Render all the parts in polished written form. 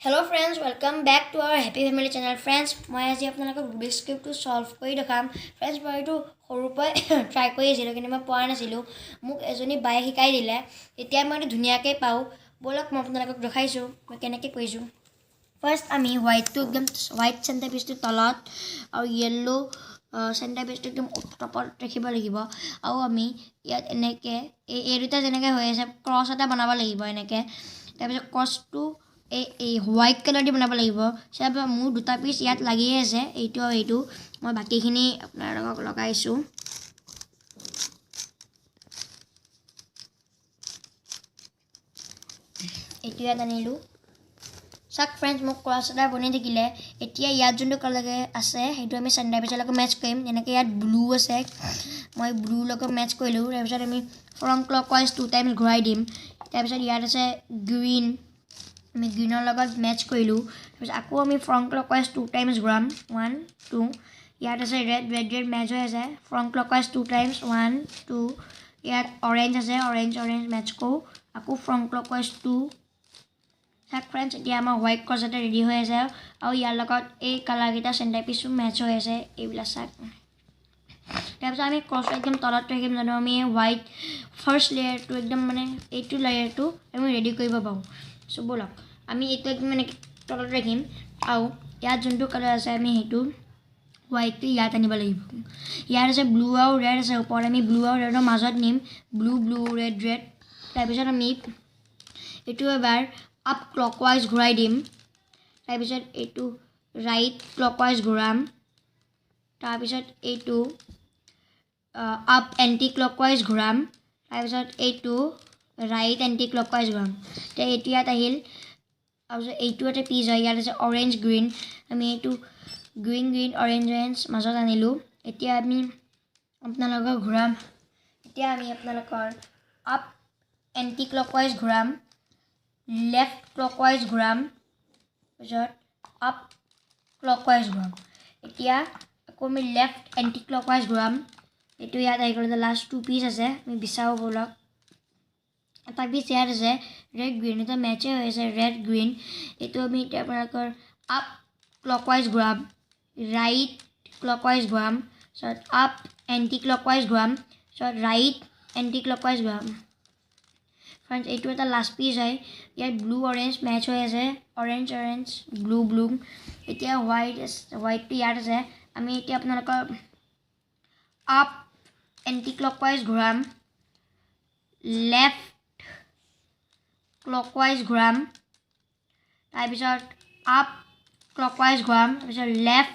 Hello friends, welcome back to our Happy Family channel. Friends, মই আজি আপোনালোকক Rubik's কিউবটো solve কৰি দেখাম। ফ্ৰেণ্ডছ, মই এইটো সৰুৰ পৰাই ট্ৰাই কৰি আছিলোঁ, কিন্তু মই পৰা নাছিলোঁ। মোক এজনী বায়ে শিকাই দিলে। এতিয়া মই এইটো ধুনীয়াকৈ পাৰোঁ। ব'লক, মই আপোনালোকক দেখাইছোঁ মই কেনেকৈ কৰিছোঁ। ফাৰ্ষ্ট আমি হোৱাইটটো একদম হোৱাইট চেণ্টাৰ পিচটো তলত আৰু য়েল্ল' চেণ্টাৰ পিচটো একদম টপত ৰাখিব লাগিব। আৰু আমি ইয়াত এনেকৈ এই দুটা যেনেকৈ হৈ আছে, ক্ৰছ এটা বনাব লাগিব এনেকৈ। তাৰপিছত ক্ৰছটো এই হোৱাইট কালাৰ দি বনাব লাগিব। চাব, মোৰ দুটা পিচ ইয়াত লাগিয়ে আছে, এইটো আৰু এইটো। মই বাকীখিনি আপোনালোকক লগাইছোঁ। এইটো ইয়াত আনিলোঁ। চাওক ফ্ৰেণ্ডছ, মোক ক্ৰছ এটা বনি থাকিলে। এতিয়া ইয়াত যোনটো কালাৰ আছে, সেইটো আমি চেণ্টাৰ পিচৰ লগত মেটচ কৰিম। যেনেকৈ ইয়াত ব্লু আছে, মই ব্লুৰ লগত মেটচ কৰিলোঁ। তাৰপিছত আমি front clockwise two times ঘূৰাই দিম। তাৰপিছত ইয়াত আছে গ্ৰীণ, আমি গ্ৰীণৰ লগত মেটচ কৰিলোঁ। তাৰপিছত আকৌ আমি front clockwise two times ঘূৰাম, ওৱান টু। ইয়াত আছে ৰেড, ৰেড ৰেড মেটচ হৈ আছে। Front clockwise two times, one two. ইয়াত অৰেঞ্জ আছে, অৰেঞ্জ অৰেঞ্জ মেটচ কৰোঁ। আকৌ ফ্ৰণ্ট ক্লক ৱাইজ টু। চাওক ফ্ৰেণ্ডছ, এতিয়া আমাৰ হোৱাইট ক্ৰছ এটা ৰেডি হৈ আছে আৰু ইয়াৰ লগত এই কালাৰকেইটা চেণ্টাৰ পিচো মেটচ হৈ আছে, এইবিলাক চাওক। তাৰপিছত আমি ক্ৰছটো একদম তলত ৰাখিম, জানো আমি হোৱাইট ফাৰ্ষ্ট লেয়াৰটো একদম মানে এইটো লেয়াৰটো আমি ৰেডি কৰিব পাৰোঁ। চ' ব'লক, আমি এইটো একদম এনেকৈ তলত ৰাখিম আৰু ইয়াত যোনটো কালাৰ আছে, আমি সেইটো হোৱাইটটো ইয়াত আনিব লাগিব। ইয়াত আছে ব্লু আৰু ৰেড আছে ওপৰত, আমি ব্লু আৰু ৰেডৰ মাজত নিম, ব্লু ব্লু ৰেড ৰেড। তাৰপিছত আমি এইটো এবাৰ আপ ক্লক ৱাইজ ঘূৰাই দিম। তাৰপিছত এইটো ৰাইট ক্লক ৱাইজ ঘূৰাম। তাৰপিছত এইটো আপ এণ্টি ক্লক ৱাইজ ঘূৰাম। তাৰপিছত এইটো ৰাইট এণ্টি ক্লক ৱাইজ ঘূৰাম। এতিয়া এইটো ইয়াত আহিল। তাৰপিছত এইটো এটা পিচ হয়, ইয়াত আছে অৰেঞ্জ গ্ৰীণ, আমি এইটো গ্ৰীণ গ্ৰীণ অৰেঞ্জ অৰেঞ্জ মাজত আনিলোঁ। এতিয়া আমি আপোনালোকক ঘূৰাম। এতিয়া আমি আপোনালোকৰ আপ এণ্টি ক্লক ৱাইজ ঘূৰাম, লেফ্ট ক্লক ৱাইজ ঘূৰাম, তাৰপিছত আপ ক্লক ৱাইজ ঘূৰাম। এতিয়া আকৌ আমি লেফ্ট এণ্টি ক্লক ৱাইজ ঘূৰাম। এইটো ইয়াত আহি গ'ল। লাষ্ট টু পিচ আছে, আমি বিচাৰোঁ ব'লক। এটা পিচ ইয়াত আছে ৰেড গ্ৰীণ, এটা মেটচে হৈ আছে ৰেড গ্ৰীণ। এইটো আমি এতিয়া আপোনালোকৰ আপ ক্লক ৱাইজ ঘূৰাম, ৰাইট ক্লক ৱাইজ ঘূৰাম, তাৰপিছত আপ এণ্টি ক্লক ৱাইজ ঘূৰাম, তাৰপিছত ৰাইট এণ্টি ক্লক ৱাইজ ঘূৰাম। ফ্ৰেণ্ডছ, এইটো এটা লাষ্ট পিচ হয়। ইয়াত ব্লু অৰেঞ্জ মেটচ হৈ আছে, অৰেঞ্জ অৰেঞ্জ ব্লু ব্লু। এতিয়া হোৱাইট, হোৱাইটটো ইয়াত আছে। আমি এতিয়া আপোনালোকৰ আপ এণ্টি ক্লক ৱাইজ ঘূৰাম, লেফ্ট ক্লক ৱাইজ ঘূৰাম, তাৰপিছত আপ ক্লক ৱাইজ ঘূৰাম, তাৰপিছত লেফ্ট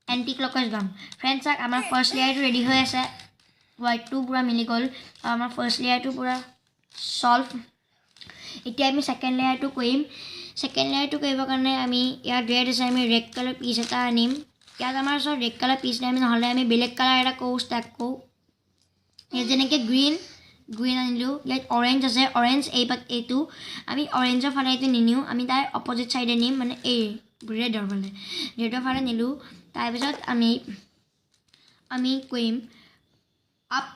এণ্টি ক্লক ৱাইজ ঘূৰাম। ফ্ৰেণ্ডছ, চাওক, আমাৰ ফাৰ্ষ্ট লেয়াৰটো ৰেডি হৈ আছে। হোৱাইটটো পূৰা মিলি গ'ল আৰু আমাৰ ফাৰ্ষ্ট লেয়াৰটো পূৰা ছল্ভ। এতিয়া আমি ছেকেণ্ড লেয়াৰটো কৰিম। ছেকেণ্ড লেয়াৰটো কৰিবৰ কাৰণে আমি ইয়াত ৰেড আছে, আমি ৰেড কালাৰ পিচ এটা আনিম। ইয়াত আমাৰ ওচৰত ৰেড কালাৰ পিচ নাই, আমি নহ'লে আমি বেলেগ কালাৰ এটা কৰোঁ, ষ্টাৰ্ট কৰোঁ। ইয়াত যেনেকৈ গ্ৰীণ, গ্ৰীণ আনিলোঁ। ইয়াত অৰেঞ্জ আছে, অৰেঞ্জ এই পাত এইটো আমি অৰেঞ্জৰ ফালে এইটো নিনিওঁ, আমি তাৰ অপজিট ছাইডে নিম, মানে এই ৰেডৰ ফালে, ৰেডৰ ফালে নিলোঁ। তাৰপিছত আমি কৰিম আপ,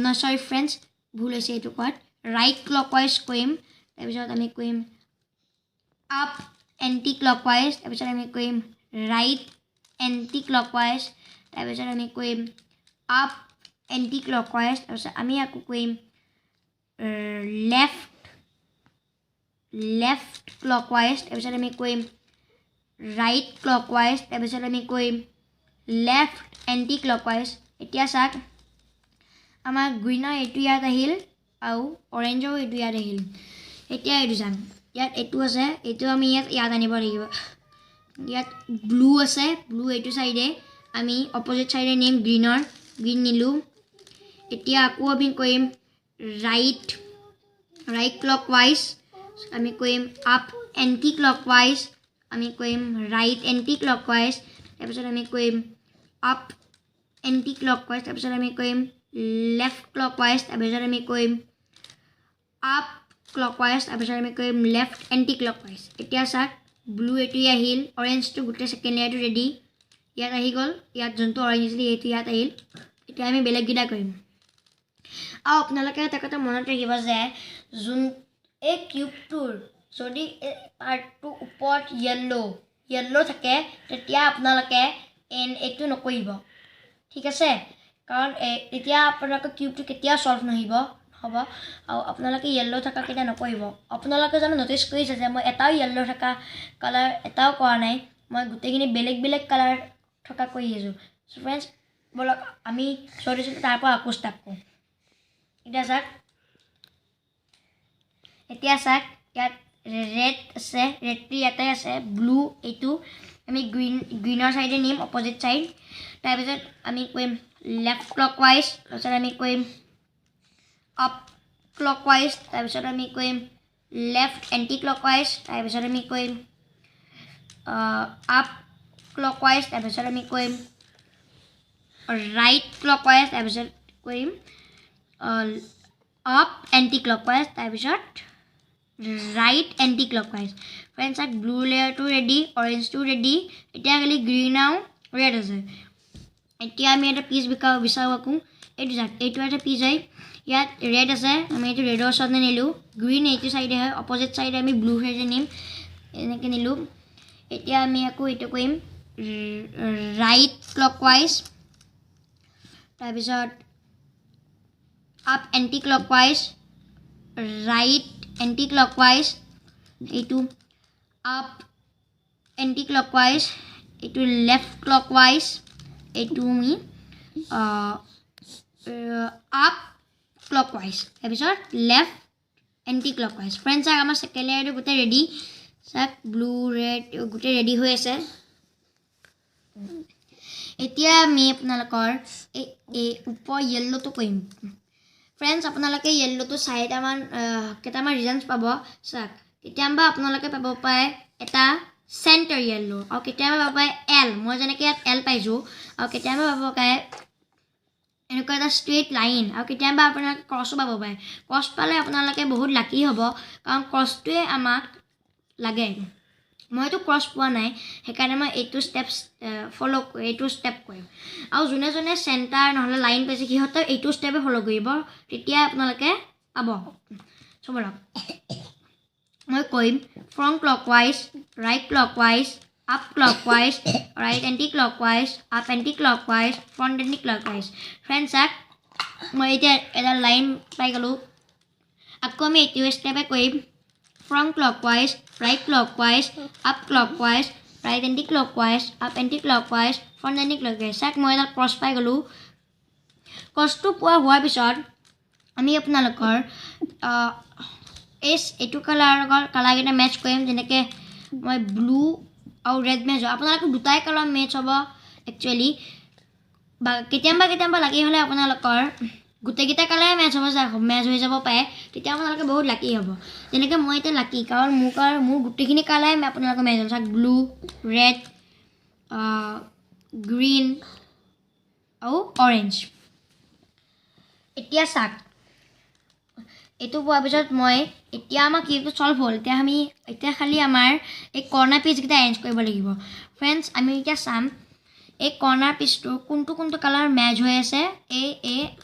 নহয়, চৰি ফ্ৰেণ্ডছ, ভুল হৈছে এইটো কোৱাত, ৰাইট ক্লক ৱাইজ কৰিম। তাৰপিছত আমি কৰিম আপ এণ্টি ক্লক ৱাইজ, তাৰপিছত আমি কৰিম ৰাইট এণ্টি ক্লক ৱাইজ, তাৰপিছত আমি কৰিম আপ এণ্টি ক্লক ৱাইজ, তাৰপিছত আমি আকৌ কৰিম লেফ্ট ক্লক ৱাইজ, তাৰপিছত আমি কৰিম ৰাইট ক্লক ৱাইজ, তাৰপিছত আমি কৰিম লেফ্ট এণ্টি ক্লক ৱাইজ। এতিয়া চাওক, আমাৰ গ্ৰীণৰ এইটো ইয়াত আহিল আৰু অৰেঞ্জৰো এইটো ইয়াত আহিল। এতিয়া এইটো চাম, ইয়াত এইটো আছে, এইটো আমি ইয়াত আনিব লাগিব। ইয়াত ব্লু আছে, ব্লু এইটো চাইডে, আমি অপজিট চাইডে নিম গ্ৰীণৰ, গ্ৰীণ নিলোঁ। এতিয়া আকৌ আমি কৰিম ৰাইট ক্লক ৱাইজ, আমি কৰিম আপ এণ্টি ক্লক ৱাইজ, আমি কৰিম ৰাইট এণ্টি ক্লক ৱাইজ, তাৰপিছত আমি কৰিম আপ এণ্টি ক্লক ৱাইজ, তাৰপিছত আমি কৰিম লেফ্ট ক্লক ৱাইজ, তাৰপিছত আমি কৰিম আপ ক্লক ৱাইজ, তাৰপিছত আমি কৰিম লেফ্ট এণ্টি ক্লক ৱাইজ। এতিয়া চাওক, ব্লু এইটোৱে আহিল, অৰেঞ্জটো গোটেই ছেকেণ্ড লেয়াৰটো ৰেডি ইয়াত আহি গ'ল। ইয়াত যোনটো অৰেঞ্জ আছিলে, সেইটো ইয়াত আহিল। এতিয়া আমি বেলেগকেইটা কৰিম। আৰু আপোনালোকে এটা কথা মনত ৰাখিব যে যোন এই কিউবটোৰ যদি এই পাৰ্টটোৰ ওপৰত য়েল্ল' য়েল্ল' থাকে, তেতিয়া আপোনালোকে এইটো নকৰিব, ঠিক আছে? কাৰণ তেতিয়া আপোনালোকৰ কিউবটো কেতিয়াও ছল্ভ নহ'ব হ'ব। আৰু আপোনালোকে য়েল্ল' থকা কেইটা নকৰিব। আপোনালোকে জানো ন'টিছ কৰিছে যে মই এটাও য়েল্ল' থকা কালাৰ এটাও কৰা নাই? মই গোটেইখিনি বেলেগ বেলেগ কালাৰ থকা কৰি আছোঁ। চ' ফ্ৰেণ্ডছ, ব'লক, আমি য'ত দিছিলোঁ তাৰ পৰা আকৌ ষ্টাৰ্ট কৰোঁ। এতিয়া চাওক, এতিয়া চাওক, ইয়াত ৰেড আছে, ৰেডটো ইয়াতে আছে, ব্লু এইটো আমি গ্ৰীণৰ ছাইডে নিম, অপজিট ছাইড। তাৰপিছত আমি কৰিম লেফ্ট ক্লক ৱাইজ, তাৰপিছত আমি কৰিম আপ ক্লক ৱাইজ, তাৰপিছত আমি কৰিম লেফ্ট এণ্টি ক্লক ৱাইজ, তাৰপিছত আমি কৰিম আপ ক্লক ৱাইজ, তাৰপিছত আমি কৰিম ৰাইট ক্লক ৱাইজ, তাৰপিছত কৰিম আপ এণ্টি ক্লক ৱাইজ, তাৰপিছত right anti clockwise. Friends, চাওক, ব্লু লেয়াৰটো ৰেডি, অৰেঞ্জটো ৰেডি, এতিয়া খালি গ্ৰীণ আৰু ৰেড আছে। এতিয়া আমি এটা পিচ বিচাৰোঁ আকৌ। এইটো চাওক, এইটো এটা পিচ হয়, ইয়াত ৰেড আছে, আমি এইটো ৰেডৰ ওচৰতে নিলোঁ। গ্ৰীণ এইটো চাইডে হয়, অপজিট চাইডে আমি ব্লু চাইডে নিম, এনেকৈ নিলোঁ। এতিয়া আমি আকৌ এইটো কৰিম ৰাইট ক্লক ৱাইজ, তাৰপিছত up anti clockwise, right anti clockwise, এইটো আপ এণ্টি ক্লক ৱাইজ, এইটো লেফ্ট ক্লক ৱাইজ, এইটো আমি আপ ক্লক ৱাইজ, তাৰপিছত left anti clock wise. Friend, চাওক, আমাৰ ছেকেণ্ড লেয়াৰটো গোটেই ৰেডি। চাওক, ব্লু, ৰেড গোটেই ৰেডি হৈ আছে। এতিয়া আমি আপোনালোকৰ এই ওপৰ য়েল্ল'টো কৰিম। ফ্ৰেণ্ডছ, আপোনালোকে য়েল্ল'টো চাৰিটামান কেইটামান ৰিজনছ পাব। চাওক, কেতিয়াবা আপোনালোকে পাব পাৰে এটা চেণ্টাৰ য়েল্ল', আৰু কেতিয়াবা পাব পাৰে এল, মই যেনেকৈ ইয়াত এল পাইছোঁ, আৰু কেতিয়াবা পাব পাৰে এনেকুৱা এটা ষ্ট্ৰেইট লাইন, আৰু কেতিয়াবা আপোনালোকে ক্ৰছো পাব পাৰে। ক্ৰছ পালে আপোনালোকে বহুত লাকি হ'ব, কাৰণ ক্ৰছটোৱে আমাক লাগে। মইতো ক্ৰছ পোৱা নাই, সেইকাৰণে মই এইটো ষ্টেপছ ফ'ল' এইটো ষ্টেপ কৰিম। আৰু যোনে যোনে চেণ্টাৰ নহ'লে লাইন পাইছে, সিহঁতেও এইটো ষ্টেপে ফ'ল' কৰিব, তেতিয়া আপোনালোকে পাব। চ' ব'লক, মই কৰিম front clockwise, right clockwise, up clockwise, right anti clockwise, up anti clockwise, front anti clockwise. Friend, চাওক, মই এতিয়া এটা লাইন পাই গ'লোঁ। আকৌ আমি এইটো ষ্টেপে কৰিম front clockwise, right clockwise, up clockwise, right anti clockwise, up anti clockwise, front anti clockwise. চাওক, মই এটা ক্ৰছ পাই গ'লোঁ। ক্ৰছটো পোৱা হোৱাৰ পিছত আমি আপোনালোকৰ এইটো কালাৰৰ লগত কালাৰকেইটা মেটচ কৰিম। যেনেকৈ মই ব্লু আৰু ৰেড মেটচ হ'ব, আপোনালোকৰ দুটাই কালাৰ মেটচ হ'ব একচুৱেলি। বা কেতিয়াবা কেতিয়াবা লাকি হ'লে আপোনালোকৰ গোটেইকেইটা কালাৰে মেটচ হ'ব, মেটচ হৈ যাব পাৰে, তেতিয়া আপোনালোকে বহুত লাকি হ'ব। যেনেকৈ মই এতিয়া লাকি, কাৰণ মোৰ গোটেইখিনি কালাৰে আপোনালোকৰ মেটচ হ'ব। চাওক, ব্লু, ৰেড, গ্ৰীণ আৰু অৰেঞ্জ। এতিয়া চাওক, এইটো পোৱাৰ পিছত মই এতিয়া আমাৰ কিউবটো ছল্ভ হ'ল। এতিয়া আমি এতিয়া খালি আমাৰ এই কৰ্ণাৰ পিচকেইটা এৰেঞ্জ কৰিব লাগিব। ফ্ৰেণ্ডছ, আমি এতিয়া চাম এই কৰ্ণাৰ পিচটোৰ কোনটো কোনটো কালাৰ মেচ হৈ আছে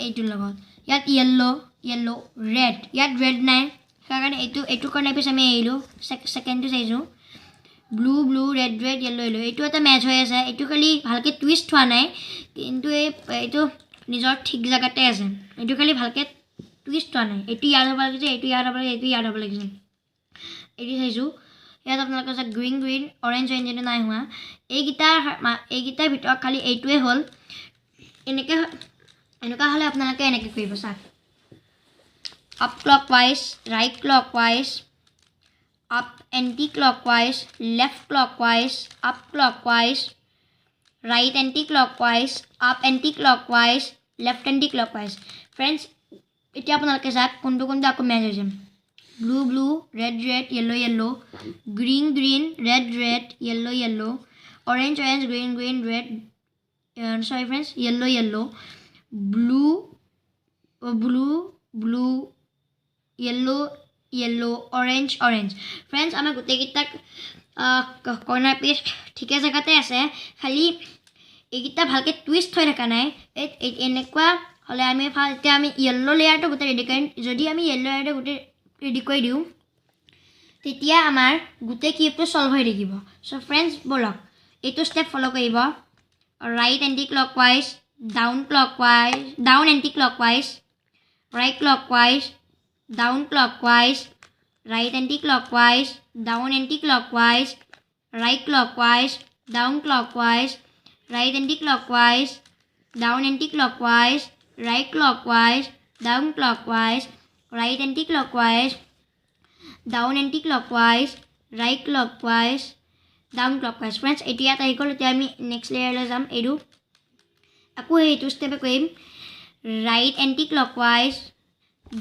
এইটোৰ লগত। ইয়াত য়েল্ল', য়েল্ল', ৰেড, ইয়াত ৰেড নাই, সেইকাৰণে এইটো কৰ্ণাৰ পিচ আমি এৰিলোঁ। ছেকেণ্ডটো চাইছোঁ, blue, blue, red, red, yellow, yellow, এইটো এটা মেচ হৈ আছে। এইটো খালি ভালকৈ টুইষ্ট হোৱা নাই, কিন্তু এইটো নিজৰ ঠিক জেগাতে আছে। এইটো খালি ভালকৈ টুইষ্ট হোৱা নাই। এইটো ইয়াত হ'ব লাগিছে, এইটো ইয়াত হ'ব লাগিছে, এইটো ইয়াত হ'ব লাগিছে। এইটো চাইছোঁ, ইয়াত আপোনালোকে চাওক, গ্ৰীণ, গ্ৰীণ, অৰেঞ্জ, অৰেঞ্জ, এইটো নাই হোৱা। এইকেইটাৰ ভিতৰত খালি এইটোৱে হ'ল। এনেকুৱা হ'লে আপোনালোকে এনেকৈ কৰিব। চাওক, up clockwise, right clockwise, up anti clockwise, left clockwise, up clockwise, right anti clockwise, up anti clockwise, left anti clockwise. Friends, এতিয়া আপোনালোকে চাওক কোনটো কোনটো আকৌ মেচ হৈছে। Blue, blue, red, red, yellow, yellow, green, green, red, red, yellow, yellow, orange, orange, green, green, red, sorry friends, yellow, yellow, blue, blue, blue, yellow, yellow, orange, orange. Friends, আমাৰ গোটেইকেইটাক corner piece ঠিকে জেগাতে আছে, খালি এইকেইটা ভালকৈ twist হৈ থকা নাই। এই এনেকুৱা হ'লে আমি ফাৰ্ষ্ট এতিয়া আমি য়েল্ল' লেয়াৰটো গোটেই ৰেডি কৰিম। যদি আমি য়েল্ল' লেয়াৰটো গোটেই ৰেডি কৰি দিওঁ, তেতিয়া আমাৰ গোটেই কিউবটো ছল্ভ হৈ থাকিব। চ' ফ্ৰেণ্ডছ, ব'লক, এইটো ষ্টেপ ফ'ল' কৰিব। Right anti clockwise, down clockwise, down anti clockwise, right clockwise, down clockwise, right anti clockwise, down anti clockwise, right clockwise, down clockwise, right anti clockwise, down anti clockwise, right clockwise, down clockwise, right anti clockwise, down anti clockwise, right clockwise, down clockwise. Friends, এইটো ইয়াত আহি গ'ল। এতিয়া আমি next লেয়াৰলৈ যাম। এইটো আকৌ সেইটো ষ্টেপে কৰিম। Right anti clockwise,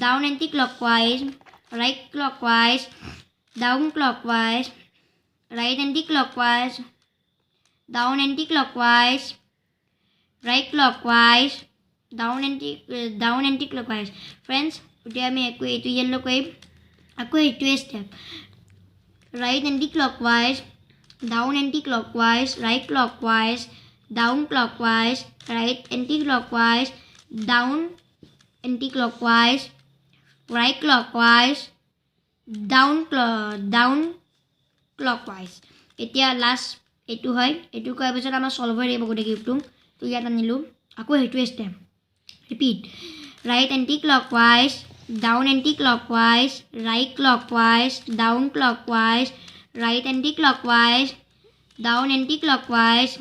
down anti clockwise, right clockwise, down clockwise, right anti clockwise, down anti clockwise, right clockwise, down anti clockwise. Friends, এতিয়া আমি আকৌ এইটো য়েল্ল' কৰিম। আকৌ এইটোৱে step, right anti clockwise, down anti clockwise, right clockwise, down clockwise, right anti clockwise, down anti clockwise, right clockwise, down clockwise. এতিয়া last এইটো হয়। এইটো কৰাৰ পিছত আমাৰ ছল্ভ হৈ থাকিব গোটেই কিউবটো। তো ইয়াত আনিলোঁ, আকৌ সেইটোৱে step repeat, right anti clockwise, down anti clockwise, right clockwise, down clockwise, right anti clockwise, down anti clockwise,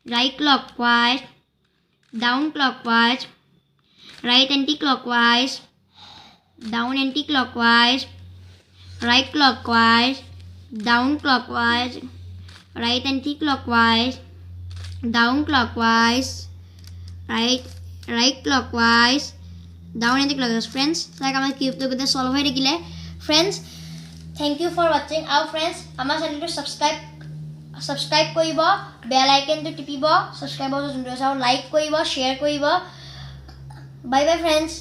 right clockwise, down clockwise, right anti clockwise, down anti clockwise, right clockwise, down clockwise, right anti clockwise, down clockwise, right clockwise, down anti clockwise. Friends, like আমাৰ কিউবটো গোটেই solve হৈ থাকিলে। Friends, thank you for watching. আৰু friends, আমাৰ চেনেলটো subscribe কৰিব, বেল আইকনটো টিপিব, ছাবস্ক্ৰাইবৰ যোনটো আছে, আৰু লাইক কৰিব, শ্বেয়াৰ কৰিব। Bye bye, friends.